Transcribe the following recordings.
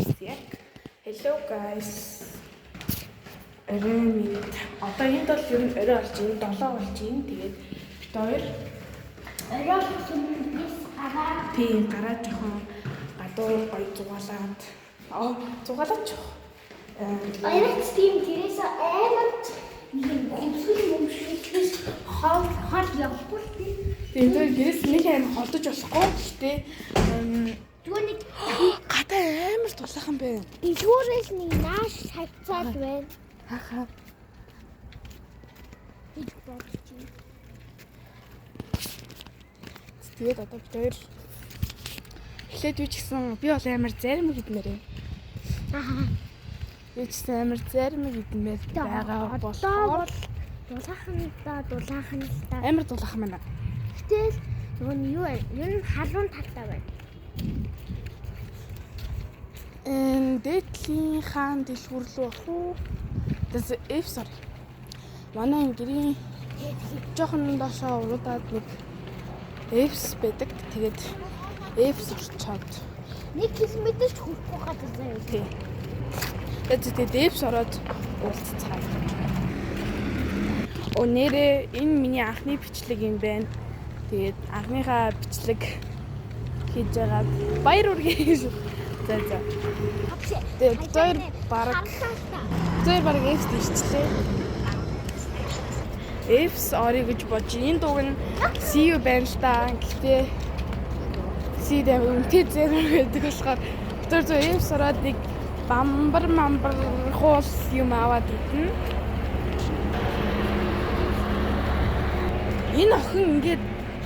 Яг hello guys. Орой минь. Одоо энд бол ер нь орой болж байна. 7 болж байна. Тэгээд бид хоёр Орой болсон бис гараа. Тийм гараа жоохон гадуур гоё зугаалаад аа зугаалаач жоох. Оройч тийм тэрээс амар нэг юм хөмсгөл мөмшгөлс хол хол явахгүй л тийм. Тийм, тэгээд гэрээс нэг аим холдож болохгүй. Гэхдээ Зүгээр нэг гадаа амар тулаахан байна. дэлгүүрээс нэг нааш хавцаад байна. Хаха. Гэж бодож байна. Тэгээд одоо бид хоёр эхлээд юу ч гэсэн би бол амар зарим идмээр юм. Аа. Би ч гэсэн амар зарим идмээр байгаа Одоо болохоор бол дулаахан л да, дулаахан л да. амар дулаахан байна. Гэтэл нөгөө нь юу вэ? Ер нь халуун талтай байна. Энэ дээдлийн хаан дэлгүүр рүү орох уу? Тэс F sorry. Манай энэ гэрийн жоохон доошоо уруудаад нэг Fs байдаг. Тэгээд Fs орчоод 1 км ч хүрэхгүй газар заяа. тий. Тэгээд Fs ороод уулзцгаая. О нэрээ энэ миний анхны бичлэг юм байна. Тэгээд анхныхаа бичлэг хийж байгаад баяр үргээ гэж. За за. Тэгээд бид хоёр бараг Зөөр баг Fs ирчлээ. Fs орё гэж бодож энэ дууг нь See you байна л да. Гэхдээ See дэм үнэтэй зэрэг байдаг болохоор бид нар зөв Fs ороод нэг бамбар мамбар хуул юм аваад идэнэ. Энэ охин ингээд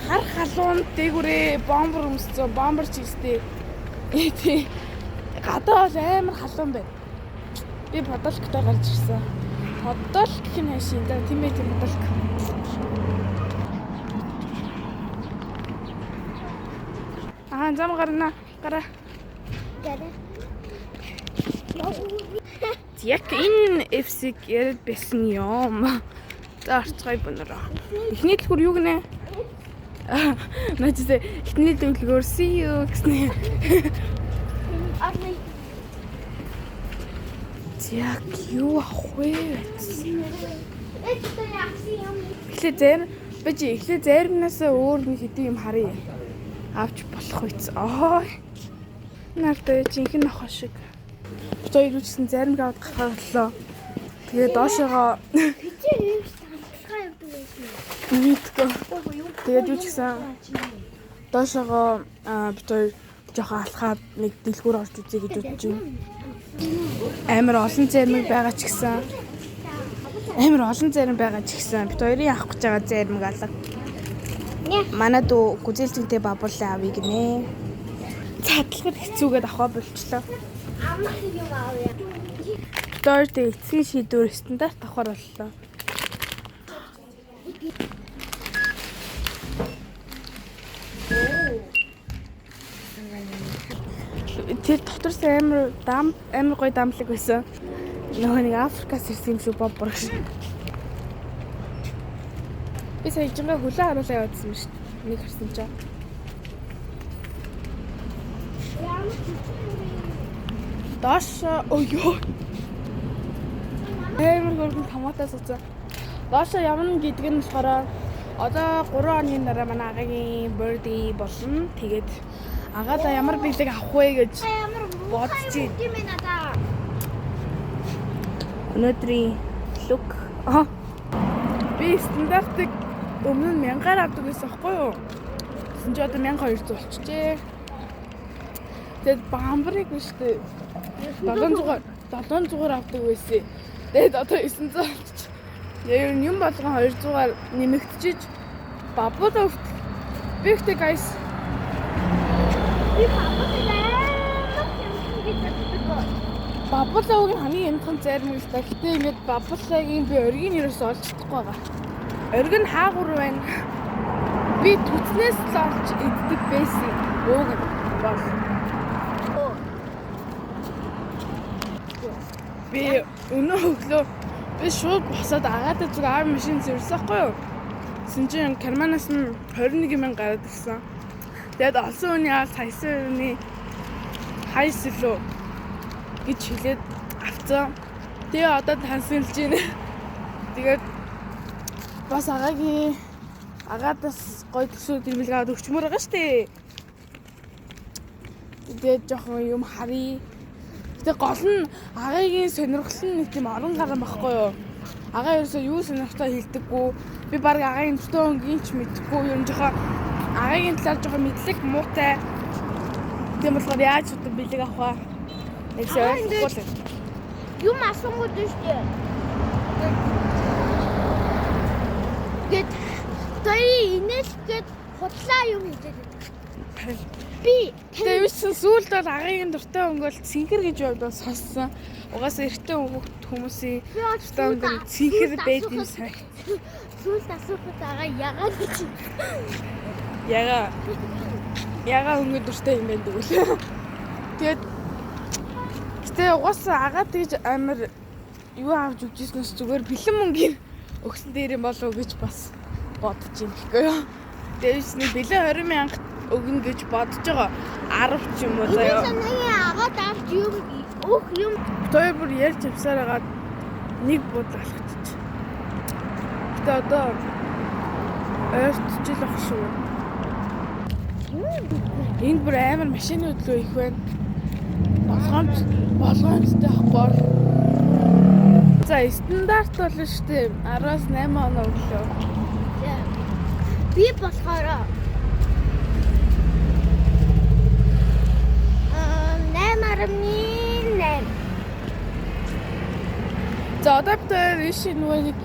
хар халуун дээгүүрээ бомбар өмссөн, бомбар чийстэй. Тий. Гадаа бол амар халуун байна. Би Подолктой гарч ирсэн. Подолк гэх нь хайшин да, тийм ээ, тийм Подолк. Аа, зам гарна. Гараа. Яг энэ FC-г яриад байсан юм. За орцгоё бөнөрөө. Эхний дэлгүүр юу гинэ? Начээ эхний дэлгүүр see you гэсэн. Арны Яг юу авах вэ? это яасан юм. Эхлээ зарим би чи эхлээ заримнасаа өөр нэг хэдийн юм харъя. Авч болох үйц. Аа. Нартаа жинхэнэ нохоо шиг. Бид хоёр үжсэн заримг аваад гарахаар боллоо. Тэгээ доошоогоо Хичээ юм талхаа явдаг байсан. мэдгүй. Тэгээд юу ч гэсэн доошоогоо бид хоёр жоохон алхаад нэг дэлгүүр орж үзье гэж бодож байна. Амар олон заримг байгаа ч гэсэн амар олон зарим байгаа ч гэсэн бид хоёрын авах гэж байгаа заримг алга. Манай дүү гүзэл зинтэй бабуулаа авъя гинэ. Задлахад хэцүүгээд авахаа болчлоо. Амах юм авъя. Бид хоёр тэг эцсийн шийдвэр стандарт авахар боллоо. Тэр дотор сайн амар дам амар гоё дамлаг байсан. Нөгөө нэг Африкаас ирсэн юм шиг бобор гэж. Би сая жингээ хөлөө харуулаа яваадсан юм шүү дээ. Нэг харсан чинь. Доош өө ёо. Амар хөргөн томатаа сууцсан. Доошо явна гэдэг нь болохоор одоо 3 оны дараа манай агагийн birthday болно. Тэгээд агаадаа ямар бэлэг авах вэ гэж Ямар бодож байна. юм бэ надаа. Өнөөдрийн look. Аа. Би стандартыг өмнө нь 1000-аар авдаг байсан байхгүй юу? Тэгсэн чи одоо 1200 болчихжээ. Тэгээд бамбарыг биш үү? 700-аар 700-аар авдаг байсан. Тэгээд одоо 900 болчих. Яг юм болгон 200-аар нэмэгдчихэж бабуула өвт. Би ихтэй guys Би бабуула амар юм гэж боддог. Бабуула уг нь хамгийн амтхан зарим л та. Гэтэ ингээд бабуулагийн би оргийн ерөөсөө олж чадахгүй байгаа. Ориг нь хаагур байна. Би түцнээс л олж иддэг байсан. Ууг нь бол. Би өнөө өглөө би шууд босоод агаадаа зүг аав машин зэрсэн байхгүй юу? Тэгсэн чинь карманаас нь 21 мянга гараад ирсэн. Тэгээд олсон үний аал хайсан үний хайс лөө гэж хэлээд авцсан. Тэгээ одоо тансаглаж байна. Тэгээд бас агаадас гоё төсөө дэрмэл аваад өгчмөр байгаа штэ. Тэгээд жоохон юм харъя. Гэтэ гол нь агаагийн сонирхол нь нэг тийм орон гарan байхгүй юу? Агаа ерөөсөө юу сонирхтой хэлдэггүй. Би баг агаагийн дуртай өнгийн ч мэдэхгүй. Ер нь жоохон агаагийн талаар жоохон мэдлэг муутай. Тийм болохоор яаж одоо бэлэг авах вэ? Нэг Агаа ойлгохгүй л. Юм асуунгууд нь шүү дээ. Гэт той инээл гэт худлаа юм хэлээд байдаг. Би Тэгээ юу ч сүүлд бол агаагийн дуртай өнгө бол цэнхэр гэж явдал сонссон. Угаасаа эртний өнгө хүмүүсийн дуртай өнгө нь цэнхэр байд юм санагт. Сүүлд асуухад агаа ягаад гэж. Яга өнгө дуртай юм байна тэгвэл. Тэгээд гэтээ угаасаа агаа тэгж амар юу авч өгч ирснээс зүгээр бэлэн мөнгөний өгсөн дээр юм болов уу гэж бас бодож юм гэхгүй юу. Тэгээд нэг бэлэн 20 мянга өгнө гэж бодож байгаа. 10 ч юм уу заяа. Энэ санааны агаад авч юм өөх юм. Хоёр бүр ярьж явсаар хагаад нэг буудал алхачих. Гэтэ одоо ойртож л ах шүү. Энд бүр амар машины хөдлөө их байна. Болгоомжтой ахгүй. За стандарт болно шүү дээ. 10-аас 8 оноо өглөө. Би болохоор 8.8. За одоо бид хоёр ийш нөгөө нэг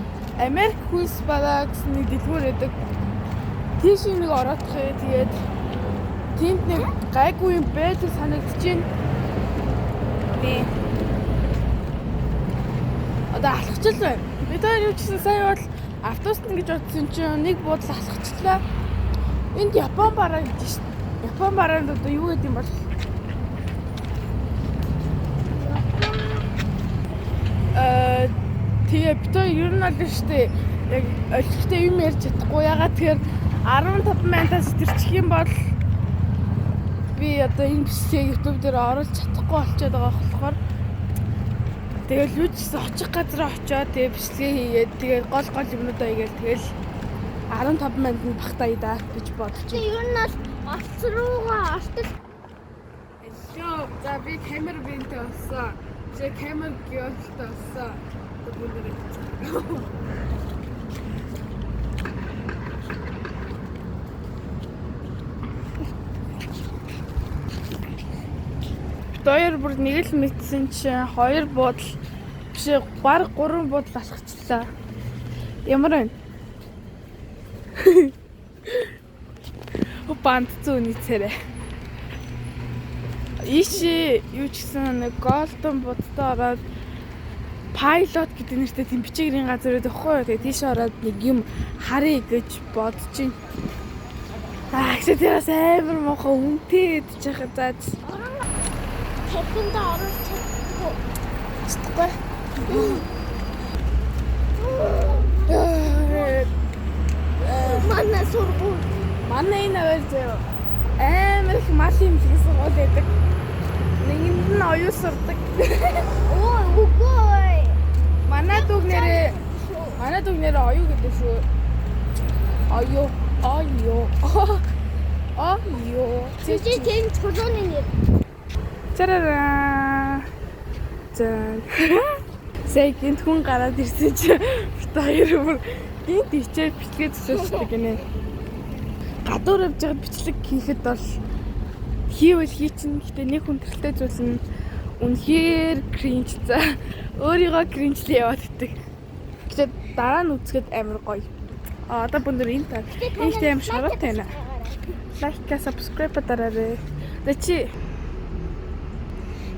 Америк хүнс балаа гэсэн нэг дэлгүүр байдаг. Тийш нэг ороодох юм. Тэгээд тэнд нэг гайгүй юм байдаг санагдчихэв. Би одоо алхачлал байна. Бид хоёр юу ч гэсэн сая бол автобусна гэж бодсон чинь нэг буудлын алхачлаа. Энд Япон бараа гэж шин. Япон бараанд одоо юу гэдэг юм бол тэгээ бид хоёр ер нь бол штэ яг олигтой юм ярьж чадахгүй. Ягаад тэгэхээр 15 мянтаас сэтэрчих юм бол би одоо энэ бичлэгийг YouTube дээр оруулж чадахгүй болчиход байгаа болохоор тэгэл юу ч гэсэн очих газараа очиод тэгээ бичлэгээ хийгээд тэгээ гол гол юмнуудаа хийгээл тэгэл 15 мянганд багтаая да гэж бодож Тэг ер нь бол олц руугаа ортол. Hello. За би камер бэнтэй болсон. Чи камер геолтой болсон. Одоо бүгд Хоёр бүр нэг л мэдсэн чинь хоёр буудал биш баг гурван буудал алхачлаа. Ямар вэ? Банд зүүн царай. Ийшээ юу ч гэсэн нэг Golden будтай ороод Pilot гэдэг нэртэй тийм бичигрийн газар байдаг хгүй юу. Тэгээ тийшээ ороод нэг юм харъя гэж бодож байна. Аа гэхдээ тэр бас амар муухай үнэтэй идэж яхад заа тархиндаа оруулж чаддаггүй. чадахгүй. Манай сургууль. Манай энэ аваар заяа амар их мал юм шиг сургууль байдаг. Нэгэнд нь оюу сурдаг. Оо үгүй. Манай дүүг нэрээ оюу гэдэг шүү. Оюу, оюу. Оюу. Чи тийм чулууны нэр. Чарара. За. Сая гинт хүн гараад ирсэн чи бит хоёр бүр гинт ичээд бичлэгээ төсөөлчихдөг гинэ. Гадуур явж байгаад бичлэг хийхэд бол хийвэл хийчин. Гэтэ нэг хүндрэлтэй зүйл нь үнэхээр cringe за. Өөрийгөө cringe лээ яваад идэг. Гэтэ дараа нь үзэхэд амар гоё. А одоо бүр энэ та. Их тийм шороотой байна. Like, subscribe дараарай. Тэгээ чи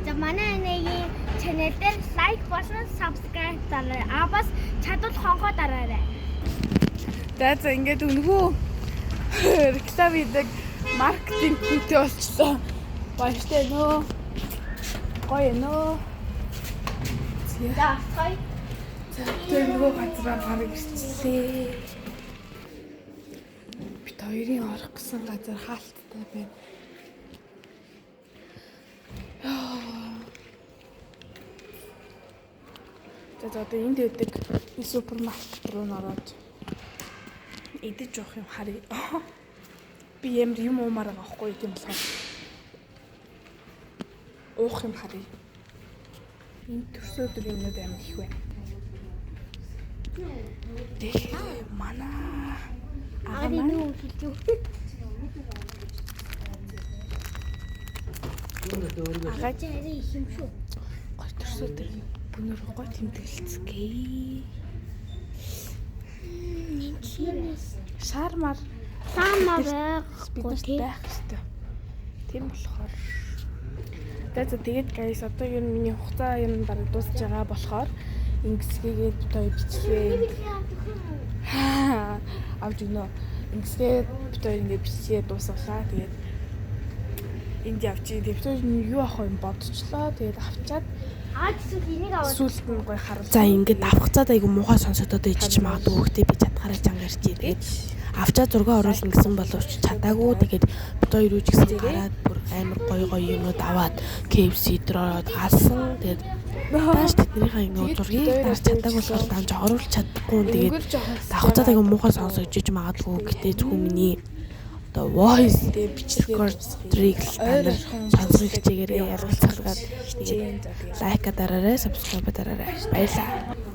За манай нэгийн channel дээр like болон subscribe дараарай. А бас чадвал хонхоо дараарай. За ингээд өнгөө реклам хийдэг маркетинг хийтэй болчлоо. Баяртай нөө. Гоё нөө. За гоё. За тэр нөгөө газараа бараг ирчлээ. Бид хоёрын орох гэсэн газар хаалттай байна. За, одоо энд байдаг энэ супермаркет руу н ороод идэж явах юм харъя. Би ямар юм уумаар байгаа байхгүй, тийм болохоор уух юм харъя. Энэ төрсөн өдөр юмнууд амар их байна. Тэгээ манай ага Ари маань нүү хэлж юу. Агаа Чи арай их юм шүү. гой төрсөн өдөр бүнөр гой тэмдэглэцгээе. Энд чинээс Шармар лама бид байхгүй нарт тий. байх ёстой. Тийм болохоор за, тэгээд guys, одоо ер нь миний хугацаа ер нь бараг дуусж байгаа болохоор ингэсгээгээд бид хоёр бичлэгээ авч өгнө. Ингэсгээ бид хоёр ингэ бичлэгээ дуусгалаа. Тэгээд энд явчих. Тэгээд бид хоёр юу авах юм бодчихлоо. Тэгээд авчаад Аа, эсвэл энийг аваад сүүлд нь гоё харуулсан. За, ингээд авах цаад айгу муухай сонсогдоод ичиж магадгүй, гэхдээ би чадхаараа чанга ирчээ. Тэгээд авчаа зураг оруулна гэсэн боловч чадаагүй. Тэгээд бид хоёр юу ч гэсэн гараад бүр амар гоё гоё юмнууд аваад KFC дээр ороод алсан. Тэгээд тааш тэднийхээ ингээд зургийг дарж чадаагүй болохоор данж оруулж чадахгүй. Тэгээд Өнгөр жоохон авах цаад айгу муухай сонсогдож магадгүй. Гэтэ зөвхөн миний одоо voice тэгээд бичлэгээ record-ыг л та нар сонсох хичээгээрээ, ялгалцалгаад хичээн. За, тэгээд like дараарай, subscribe дараарай. Баярлалаа.